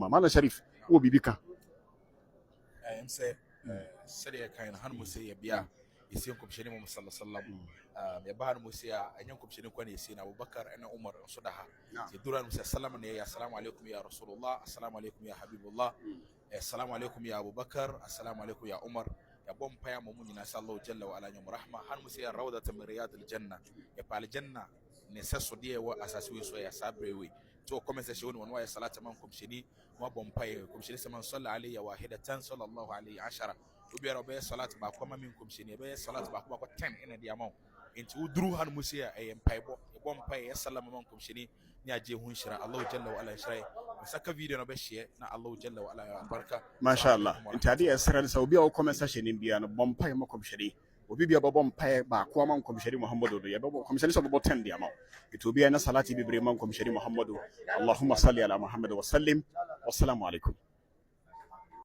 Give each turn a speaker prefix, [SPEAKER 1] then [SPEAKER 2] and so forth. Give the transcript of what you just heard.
[SPEAKER 1] Malam Sharif, wowɔ biribi ka?
[SPEAKER 2] Ɛm sɛ sɛdeɛ yɛkan no, hanom sɛ yɛ bea yɛsie Nkɔmhyɛni Muhammad sallallahu alaihi wasallam. Yɛba hanom sɛ a, ɛnyɛ Nkɔmhyɛni kwan na yɛsie no, Abubakar ɛne Umar nso da ha. Yɛduru hanom sɛ salam na yɛyɛ: assalamu alaikum ya Rasulullah, assalamu alaikum ya Habibullah, assalamu alaikum ya Abubakar, assalamu alaikum ya Umar. Yɛbɔ mpaeɛ ama mu nyinaa sɛ Allah jalla wa ala nyɛ rahma. Hanom sɛ yɛ rawdatan min riyadil janna, yɛpɛ aljanna ne sɛ sodeɛ ɛwɔ asase wei so, ɛyɛ saa berɛ wei. Nti wɔ comment section wɔn wɔayɛ salata ma Nkɔmhyɛni na wabɔ mpaeɛ. Nkɔmhyɛni sɛ man salla alayhi wahidatan sallallahu alayhi ashara, obiara ɔbɛyɛ salat baako ama me Nkɔmhyɛni, ɛbɛyɛ salat baako baako 10 ɛna de ama wo. Nti woduru ha no mu sɛ a, ɛyɛ mpaebɔ, yɛbɔ mpaeɛ, yɛ salam ma Nkɔmhyɛni ne agye ho nhyira. Allah jalla wa ala nhyira yɛ nsa video no bɛhyɛ na Allah jalla wa ala yɛ barka.
[SPEAKER 1] Masha Allah. Nti adeɛ yɛsrɛ no sɛ obi a wɔ comment section no biara no, bɔ mpaeɛ ma Kɔmhyɛni. Obi bia bɛbɔ mpaeɛ baako ama Nkɔmhyɛni Muhammadu no, yɛbɛbɔ Kɔmhyɛni sɛ ɔbɛbɔ 10 de ama wo. Nti obiara na salati bebree ma Nkɔmhyɛni Muhammadu. Allahumma salli ala Muhammad wa sallim. Wassalamu alaikum.